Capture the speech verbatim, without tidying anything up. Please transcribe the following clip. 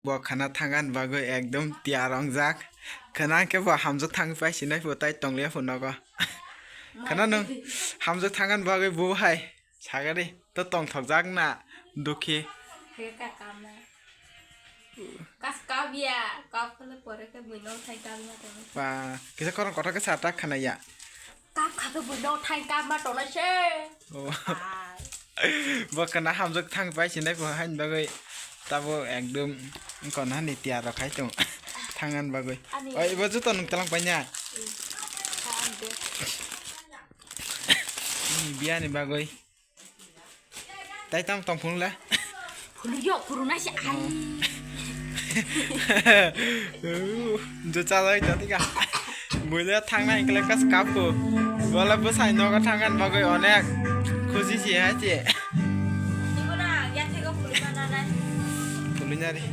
Bo khana thangani bagwi ekdom tiyar wngjak. Khana hwnkhe bo hamjwk thangwi pai sinai pho tai tongliya pho nogo. Khana nwng hamjwk thangani bagwi bo hai sagari to tongthokjak na dukhi. Heka kama. Kas kabya, kap kale pore ke buino thai kama to. Ba, kisa korang kotor ke sata khana ya. Kap kha ke buino thai kama to na se. Oh. Bo khana hamjwk thang pai sinai pho hain bagwi tabo ekdom kon hani tiyar rok khai tong thangan bagwi. Ani. Oi, ibo juto nung talang pai nya. Kande. Biyani bagwi. Tai tam tong phunuk le. Phunuk yo, phunuk nai se ai. Jo chalai ta tika. Buile thangnai hwnkhe le kas kapo. Bola bwsai nogo thangani bagwi onek khusi si hai se.